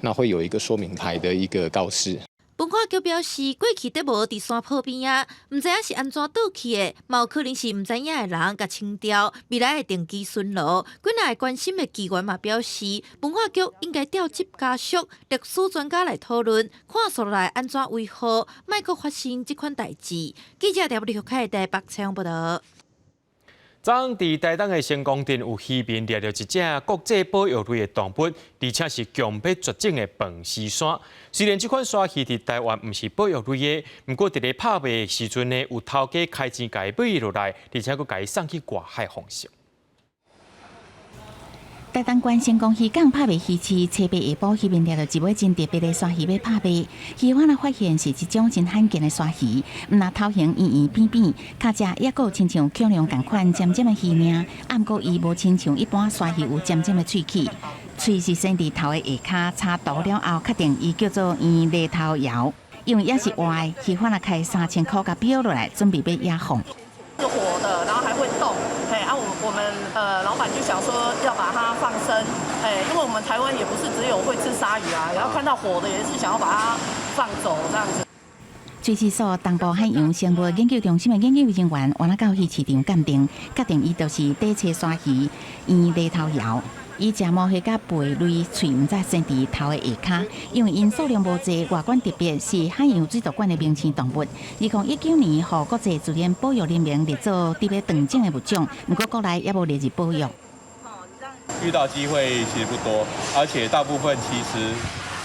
那會有一個說明牌的一個告示。文化局表示，過去得無佇山坡邊仔，毋知影是按怎倒去的，嘛有可能是毋知影的人共清掉。未來會定期巡邏。幾若个關心的議員嘛表示，文化局應該調集家屬、歷史專家來討論，看紲落來按怎維護，莫閣發生這款代誌。記者廖立凱台北採訪報導。昨昏佇台東的成功鎮有漁民掠著一隻國際保育類的動物，而且是強欲絕種的飯絲鯊。雖然這款鯊魚佇台灣毋是保育類的，毋過佇咧拍賣的時陣呢，有頭家開錢共伊買落來，而且閣共伊送去外海放生。台東縣成功漁港拍賣魚市，初八下晡漁民掠著一尾真特別的鯊魚欲拍賣。漁販仔發現是一種真罕見的鯊魚，毋但頭型圓圓扁扁，跤脊抑閣親像恐龍仝款尖尖的魚鯪，毋過伊無親像一般鯊魚有尖尖的喙齒，喙是生佇頭的下跤，查圖了後確定伊叫做圓犁頭鰩，因為猶是活的，漁販仔開3000箍共標落來，準備欲野放。是活的，然後還會動，嘿啊，我們老闆就想說要把它放生，哎，因為我們台灣也不是只有會吃鯊魚啊，然後看到活的也是想要把它放走這樣子。水試所東部海洋生物研究中心的研究人員，倚仔到魚市場鑑定，確定伊就是底棲鯊魚圓犁頭鰩。伊食毛蟹佮貝類，喙毋知生佇頭的下跤，因為𪜶數量無濟，外觀特別，是海洋水族館的明星動物。2019年，予國際自然保育聯盟列做特別斷種的物種，毋過國內猶無列入保育。遇到機會其實不多，而且大部分其實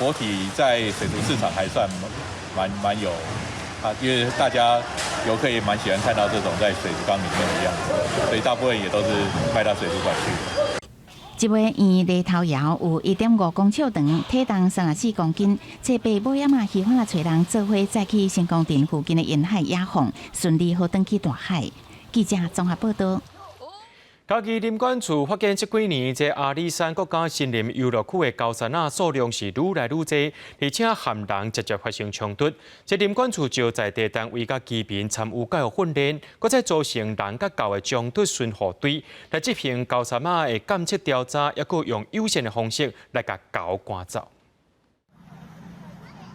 活體在水族市場還算蠻有啊，因為大家遊客也蠻喜歡看到這種在水族缸裡面的樣子，所以大部分也都是賣到水族館去。這尾圓犁頭鰩有1.5公尺長，體重34公斤。初八尾仔嘛，漁販仔揣人做伙載去成功鎮附近的沿海野放，順利予轉去大海。記者綜合報導。嘉義林管處發現這幾年，這阿里山國家森林遊樂區的猴硪仔數量是愈來愈濟，而且和人直接發生衝突。這林管處召在地單位佮居民參與教育訓練，閣再組成人佮猴的衝突巡護隊來執行猴硪仔的監測調查，抑閣用友善的方式來共猴趕走。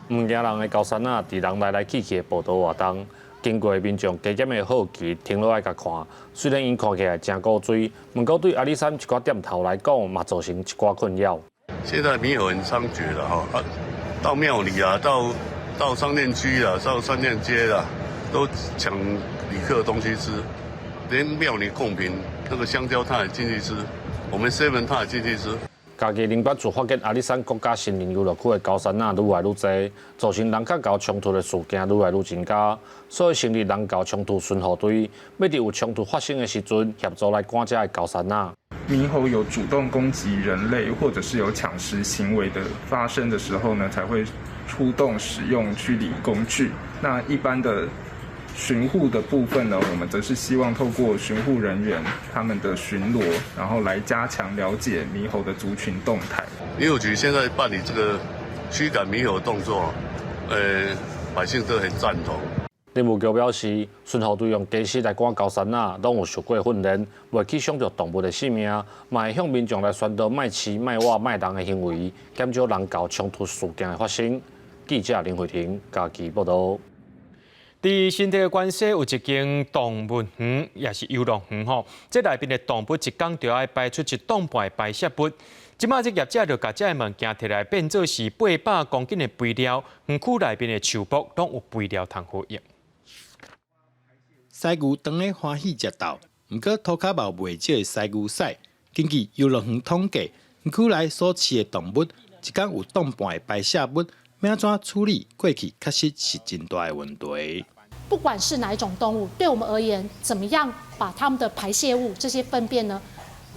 毋驚人的猴硪仔，佇人來來去去的步道活動。經過民眾加減的好奇，停落來共看。雖然𪜶看起來誠古錐，毋過對阿里山一寡店頭來講，嘛造成一寡困擾。現在獼猴很猖獗了哈，啊，到廟裡啊，到商店區啊，到商店街啊，都搶旅客東西吃，連廟裡貢品那個香蕉，他也進去吃，我們 seven 他也進去吃。嘉義林管處發現阿里山國家森林遊樂區的猴硪仔愈來愈濟，造成人佮猴衝突的事件愈來愈增加，所以成立人猴衝突巡護隊，欲佇有衝突發生的時陣，協助來趕這个猴硪仔。獼猴有主動攻擊人類，或者是有搶食行為的發生的時候呢，才會出動使用驅離工具。那一般的巡護的部分呢，我們則是希望透過巡護人員他們的巡邏，然後來加強了解獼猴的族群動態。林務局現在辦理這個驅趕獼猴動作，百姓都很贊同。林務局表示，巡護隊用家獅來趕猴硪仔，攏有受過訓練，袂去傷著動物的性命，嘛會向民眾來宣導莫飼、莫活、莫人的行為，減少人猴衝突事件的發生。記者林慧婷嘉義報導。佇新竹關西有一間動物園，也是遊樂園吼。這內面的動物一工就愛排出一噸半的排泄物。這馬這業者就共這个物件提來變做是800公斤的肥料，園區內面的樹木攏有肥料通好用。犀牛當咧歡喜食豆，毋過塗跤嘛有袂少的犀牛屎。根據遊樂園統計，園區內所飼的動物，一工有噸半的排泄物，欲按怎處理？過去確實是真大的問題。不管是哪一種動物，對我們而言，怎麼樣把它們的排泄物這些糞便呢，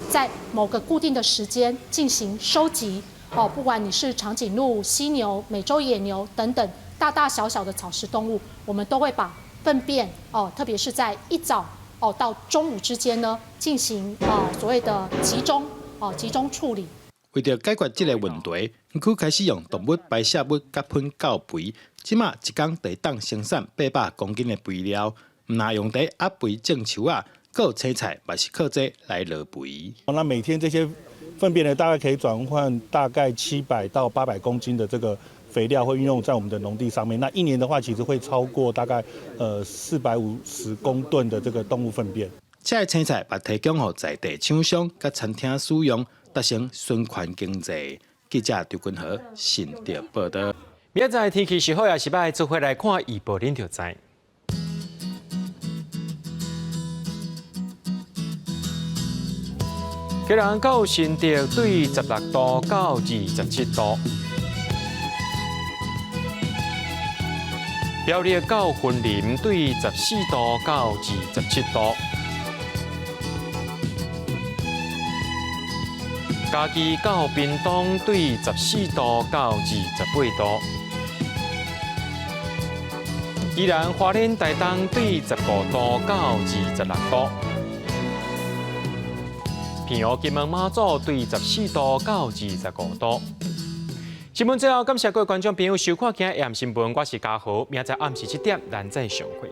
在某個固定的時間進行收集。哦，不管你是長頸鹿、犀牛、美洲野牛等等大大小小的草食動物，我們都會把糞便哦，特別是在一早哦到中午之間呢，進行啊所謂的集中哦集中處理。為著解決這個問題，園區開始用動物排泄物佮噴廍肥，這馬一工就會當生產800公斤的肥料，毋但用佇壓肥種樹仔，閣有青菜嘛是靠這來落肥。那每天這些糞便呢，大概可以轉換大概700到800公斤的這個肥料會運用在我們的農地上面。那一年的話，其實會超過大概450公噸的這個動物糞便。這个青菜嘛提供予在地廠商佮餐廳使用，達成循環經濟。記者張君和新竹報導。明仔載天氣是好抑是䆀，做伙來看預報，恁就知。基隆到新竹對16度到27度，苗栗到雲林對14度到27度，嘉義到屏東對14度到28度，宜蘭花蓮台東對15度到26度。澎湖金門馬祖對14度到25度。新聞最後，感謝各位觀眾朋友收看今日的新聞，我是嘉豪，明仔暗時7點，咱再相會。